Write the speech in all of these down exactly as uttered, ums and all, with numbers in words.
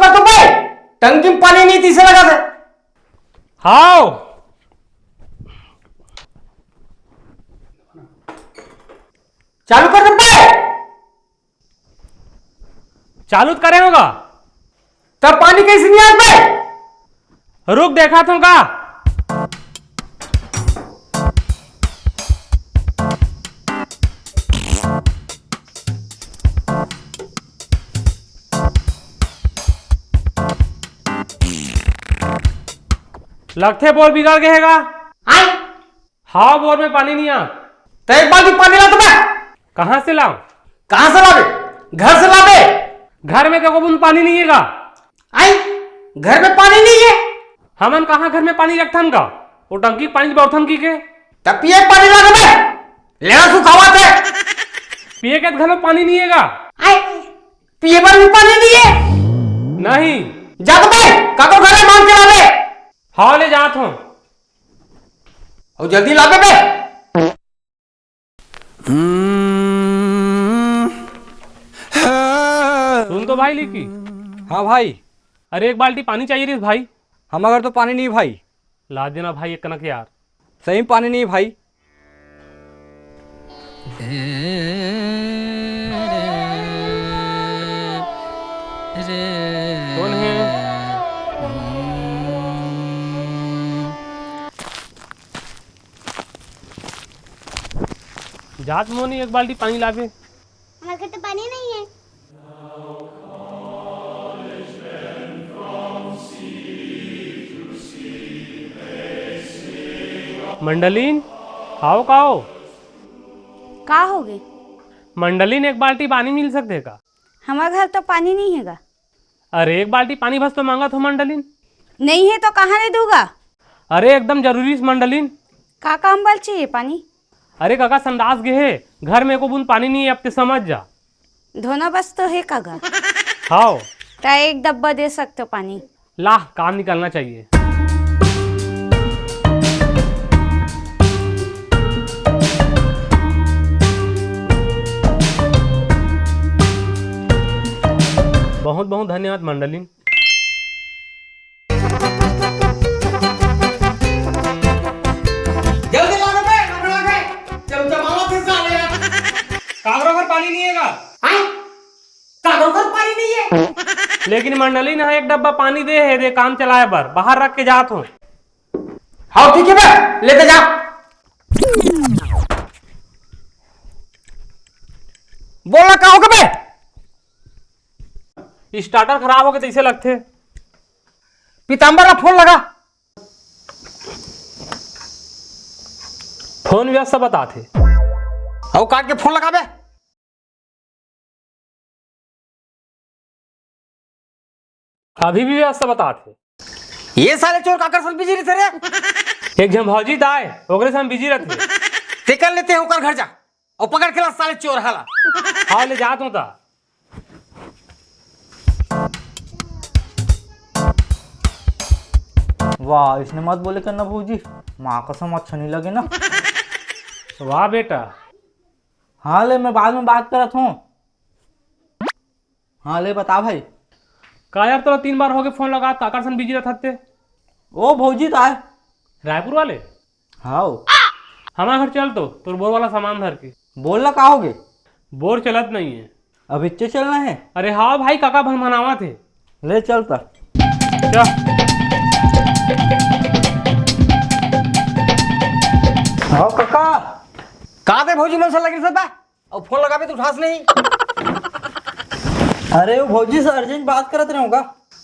तो बे, टंकी में पानी नहीं, तीसे लगा दे। हाव। चालू कर दे बे। चालू तो करे होगा। तब पानी कैसे नहीं आता है? रुक, देखा था का। लगथे बोर बिगड़ गए हेगा। आय। हाँ, बोर में पानी नहीं आ। तो एक बाल्टी पानी ला तो बे। कहाँ से लाऊं? कहाँ से लाबे? घर से लाबे। घर में तो एको बूंद पानी नहीं है का? आई, घर में पानी नहीं है। हमन कहाँ घर में पानी रखथन का? वो टंकी पानी बउरथन की के? तब पिए के पानी ला तो बे। लेना सुखावत है। पिए के घर में पानी नहीं है का? आई, पिए बर भी पानी नहीं है। नहीं। जा तो बे, काकर घर में मांग के लाबे। हाँ, ले जात हूँ। और जल्दी लाबे बे। हम्म, हाँ। सुन तो भाई लिकी। हाँ भाई। अरे, एक बाल्टी पानी चाहिए रे भाई। हमर घर तो पानी नहीं भाई। ला देना भाई एक कनक यार। सही में पानी नहीं भाई। कौन है? जात मोनी एक बाल्टी पानी लाबे। हमारे घर तो पानी नहीं है। मंडलीन, आओ का हो? का हो गे? मंडलीन, एक बाल्टी पानी मिल सकथे का? हमर घर तो पानी नहीं है गा। अरे, एक बाल्टी पानी बस तो मांगत हो मंडलीन। नहीं है तो कहाँ ले दूंगा? अरे, एकदम जरूरी से मंडलीन। का काम बर चाहिए पानी? अरे काका, संडास गे हे, घर में एको बूंद पानी नहीं है, अब ते समझ जा। धोना बस तो है काका। हाव। त एक डब्बा दे सकते हो पानी। लाह, काम निकलना चाहिए। बहुत बहुत धन्यवाद मंडलीन। जल्दी ला बे, लफड़ा के। चमचमावत हे साले। काकरो घर पानी नहीं है का? हाँ? काकरो घर पानी नहीं है? लेकिन मंडलीन ह एक डब्बा पानी दे हे, दे काम चलाए बर, बाहर रख के जात हूँ। हाँ, ठीक है बे, लेते जा। बोला, का हो गे बे? स्टार्टर खराब हो गे तइसे लगथे। पीताम्बर ला फोन लगा। फोन व्यस्त बतात हे। अउ काट के फोन लगा बे। अभी भी व्यस्त बतात हे। ये साले चोर काकर संग बिजी रहिथे रे? एक झन भौजी त आय, ओकरे संग बिजी रहिथे। ते कर लेते हैं ओकर घर जा। अउ पकड़ के ला साले चोर हाला। हाँ, ले जात हूँ ता। वाह, इसने मत बोले करना भौजी, माँ कसम अच्छा नहीं लगे ना। वाह बेटा। हाँ ले, मैं बाद में बात करत हूँ। हाँ ले, बता भाई। का यार, तोला तीन बार होगे फोन लगात, काकर संग बिजी रहिथस ते? ओ भौजी त आय। रायपुर वाले? हाव। हमार घर चल तो, तोर बोर वाला सामान धर के। बोल ना, का होगे? बोर चलत नहीं है। अभी इच्चे चलना है? अरे हाँ भाई, काका भनभनावत हे। ले चल त। चल। हाँ काका। का दे भौजी मन से लगे सदा? अउ फोन लगाबे त उठास नहीं। अरे, वो भौजी से अर्जेंट बात करत रहेंव का।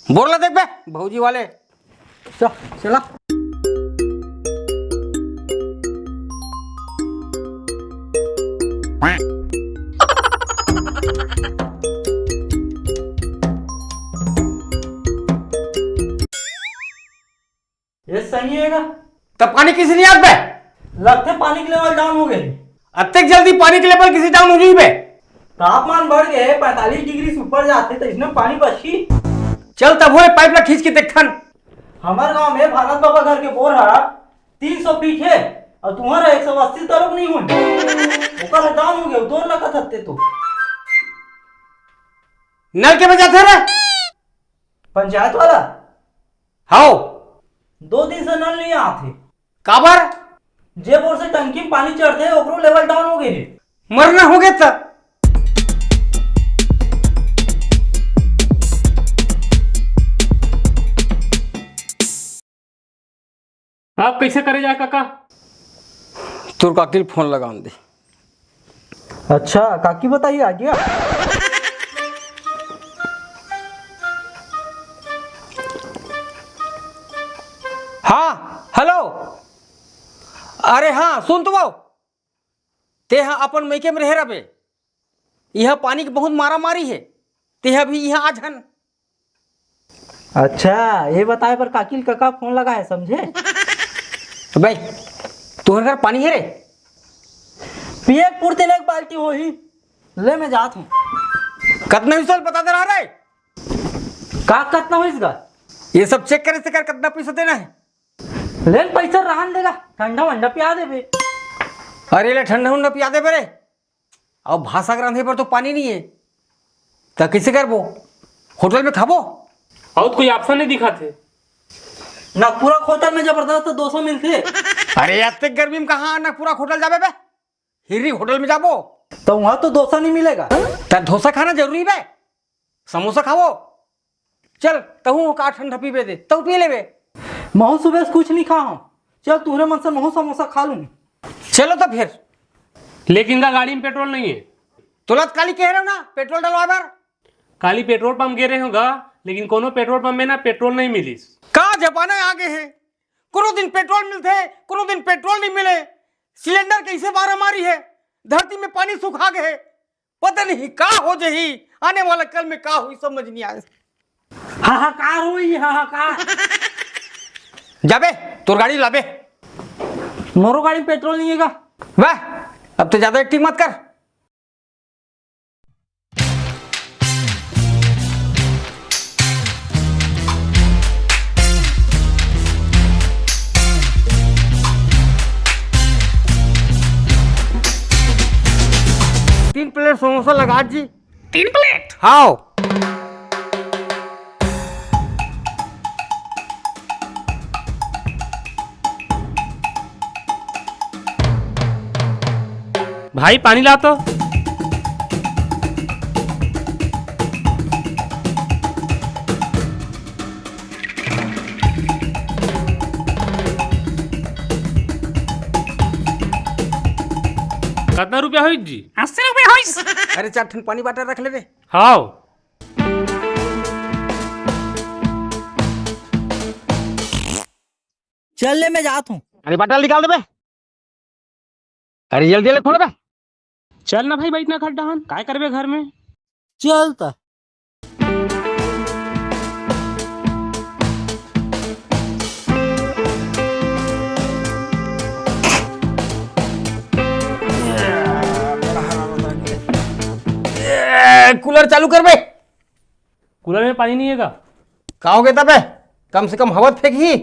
बोल ला देख बे, भौजी वाले। चल, चला। ये सही हे का? त पानी किसे नहीं आत बे? लगथे पानी के लेवल डाउन हो गे। अतेक जल्दी पानी के लेवल किसे डाउन हो जाही बे? तापमान बढ़ गे, पैंतालीस डिग्री से ऊपर जाथे, त इसने पानी बचही। चल तभो ए पाइप ला खींच के देखथन। हमर गांव में भारत बाबा घर के बोर ह तीन सौ फीट हे, अउ तुम्हर एक सौ अस्सी तलक नहीं होही। ओकर डाउन हो गे, तोर लगत हत्ते तो। नल के बजाथे रे। पंचायत वाला? हाव। दो दिन से नल नहीं आत हे। काबर? जे बोर से टंकी में पानी चढ़थे, ओकरो लेवल डाउन हो गए हे। मरना हो गया था। आप कैसे करे जाए, काका? तोर काकी ल फोन लगान दे। अच्छा, काकी बताइए, आ गया। हाँ, हेलो। अरे हाँ, सुन तो वो। ते हा अपन मइके में रहे रबे। इहाँ पानी के बहुत मारा मारी हे। ते हा भी इहाँ आ झन। अच्छा, ये बताए बर काकी ल कका फोन लगा है, समझे? अबे, तुहर घर पानी है रे? पिए के पुरते ले एक बाल्टी होही। ले, मैं जात हूँ। कतना हिस्सा बता दे रहा रे? का कतना होइस गा? ये सब चेक करे से कर, कतना पैसा देना है? ले न, पैसा रहन देगा, ठंडा वंडा पिया देबे। अरे ले, ठंडा वंडा पिया देबे रे। अब भाषा के रांधे पर तो पानी नहीं है, त कैसे करबो? होटल में खाबो? और कोई ऑप्शन नहीं दिखा थे। नागपुरा होटल में जबरदस्त डोसा मिलथे। अरे यार, ते गर्मी में कहाँ नागपुरा होटल जाबे बे? हिरी होटल में जाबो। तो वहाँ तो डोसा नहीं मिलेगा। त डोसा खाना जरूरी बे? समोसा खाओ। चल, तहूँ का ठंडा पीबे दे, तहूँ पी लेबे। महू सुबह से कुछ नहीं खा हूँ। चल, तुहरे मन से महू समोसा खा लूँ। चलो तो फिर। लेकिन का गाड़ी में पेट्रोल नहीं है। तोला त काली कहे रहो ना, पेट्रोल डलवा बर। काली पेट्रोल पंप गे रहे होगा, लेकिन कोनो पेट्रोल पंप में ना पेट्रोल नहीं मिलिस। का जमाना आ गए है, कोनो दिन पेट्रोल मिलथे, कोनो दिन पेट्रोल नहीं मिले। सिलेंडर कैसे मारा मारी है, धरती में पानी सुखा गए है। पता नहीं का हो जही, आने वाला कल में का हुई, समझ नहीं आए। हाहाकार हुई, हाहाकार। जाबे, तोर गाड़ी लाबे। मोरो गाड़ी में पेट्रोल नहीं है का? वाह, अब तो ज्यादा एक्टिंग मत कर। तीन प्लेट समोसा लगा जी। तीन प्लेट? हाव। भाई, पानी ला तो। कतना रुपया होइस जी? अस्सी रुपया होइस। अरे, चार ठन पानी बाटल रख लेबे। हाव। चल ले, मैं जात हूँ। अरे, बाटल निकाल देबे। अरे, जल्दी ले, खोल बे। चल ना भाई, बैठ ना खड्डा हन, काय करबे घर में? चल त। ए, कूलर चालू कर बे। कूलर में पानी नहीं है का? का हो गया तबे? कम से कम हवा त फेंकही।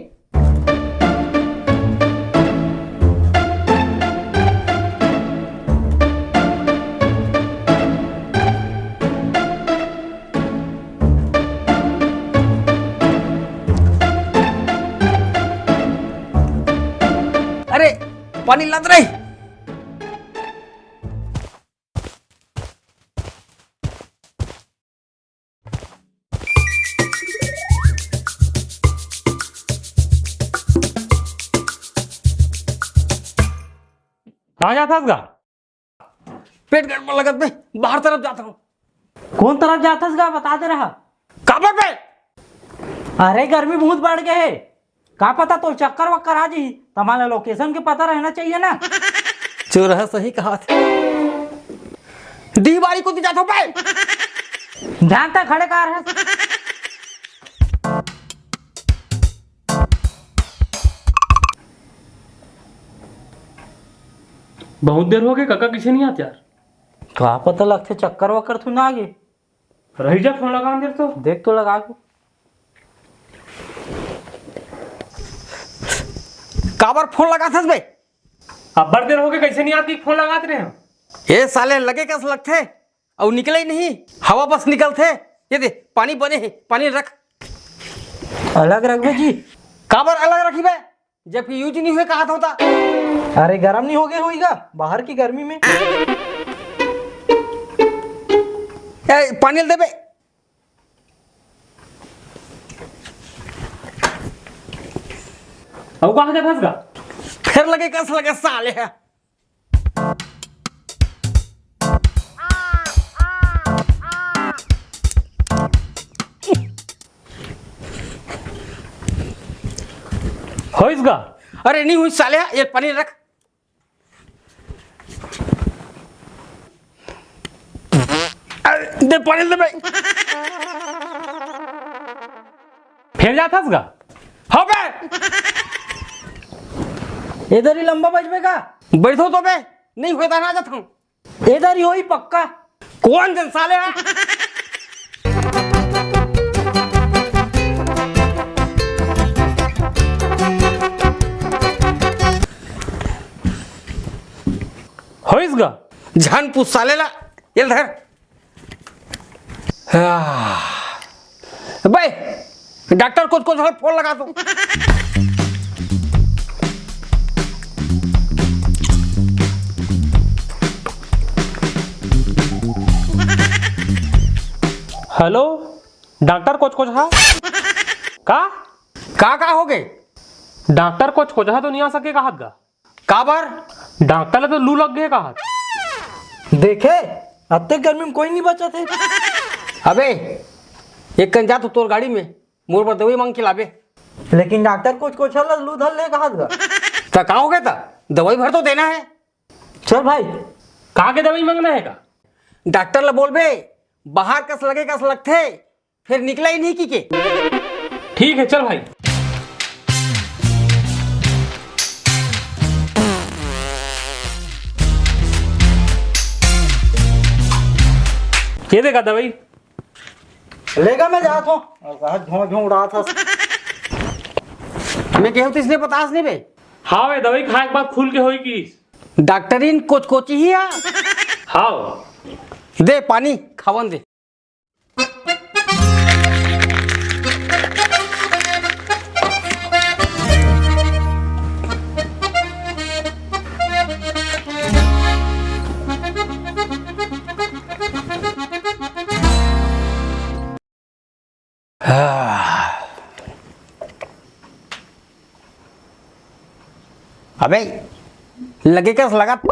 अरे, पानी लात रही। कहाँ जात हस गा? पेट गड़बड़ लगत बे, बाहर तरफ जात हूँ। कौन तरफ जात हस गा, बता दे रहा। काबर बे? अरे, गर्मी बहुत बढ़ गए है, का पता तो चक्कर वक्कर आ जाही, त हमला लोकेशन के पता रहना चाहिए ना। चोरहा सही कहा थे। दी बारी को दी जात हो बे। जानता खड़े कार है। बहुत देर हो गए, काका किसे नहीं आते यार। का पता लगथे चक्कर वक्कर तू ना आगे। रही जा, फोन लगा अंदर तो। देख तो लगा के। काबर फोन लगाथस बे? अब्बड़ देर हो गए, कैसे नहीं आती, फोन लगात रहे हैं। ए साले, लगे कस लगथे, अउ निकले ही नहीं, हवा बस निकलथे। ये दे, पानी बने है, पानी रख। अलग रखबे जी। काबर अलग रखिबे, जबकि यूज नहीं हुए कहा था? अरे, गरम नहीं हो गए होईगा बाहर की गर्मी में? ए, पानी ल देबे। अउ कहाँ जाथस गा? फेर लगे कस लगे साले हे। होइस गा? अरे नहीं हुई साले, ये पानी रख। अरे, दे पानी दे बे। फेर जाथस गा? हाँ बे। इधर ही लंबा बजबे का? बैठो तो बे, नहीं होता ना जाता हूँ। इधर ही होई पक्का। कौन जन साले है? होइस गा? झन पूछ साले ला, ये ल धर। आह। बे, डॉक्टर कोचकोच ला फोन लगा तो। हेलो, डॉक्टर कोचकोच हा? का? का, का हो गए? डॉक्टर कोचकोच हा तो नहीं आ सके कहत गा। काबर? डॉक्टर ला तो लू लग गए कहत। देखे, अत्ते गर्मी में कोई नहीं बचत है। अबे, एक कन जा तो तोर गाड़ी में, मोर बर दवाई मांग के लाबे। लेकिन डॉक्टर कोचकोच हा ला लू धर ले कहत गा। त का हो गया था? दवाई भर तो देना है। चल भाई। का के दवाई मांगना है का? डॉक्टर ला बोलबे, बाहर कस लगे कस लगथे, फिर निकला ही नहीं की के। ठीक है, चल भाई। ये देखा दवाई। लेगा मैं जात हूँ। और कहा झों झों उड़ा था। मैं कहूँ तो इसने बतास नहीं बे। हाँ बे, दवाई खाए के बाद खुल के होई की। डॉक्टरीन कोचकोची ही है। हाँ। दे पानी, खावन दे। अबे, लगे कस लगत।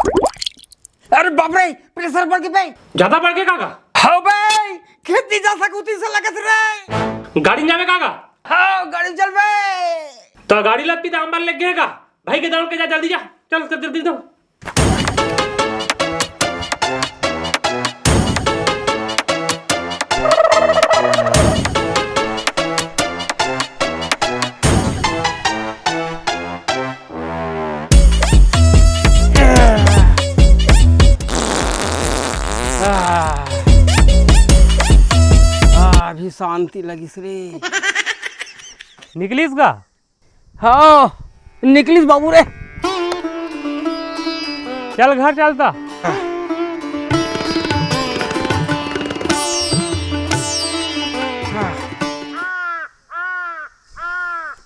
अरे बाप रे, प्रेशर बढ़ के बे। ज्यादा बढ़ के काका? हाँ बे, खेती जा सकूती से लगत रे। गाड़ी में जावे काका? हाँ, गाड़ी में चल बे। तो गाड़ी ला पीता अंबर लग गए का? भाई के दौड़ के जा, जल्दी जा। चल, चल, जल्दी चल। आ, आ, अभी शांति लगिस रे। निकलिस गा? हाँ, निकलिस बाबू रे। चल घर चलता।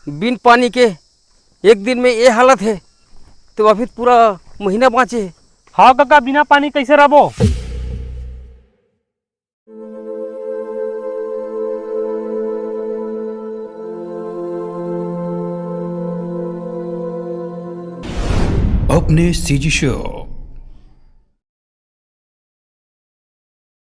बिन पानी के एक दिन में ये हालत है, तो अभी पूरा महीना बाँचे है। हाँ काका, बिना पानी कैसे रहबो? अपने सीजी शो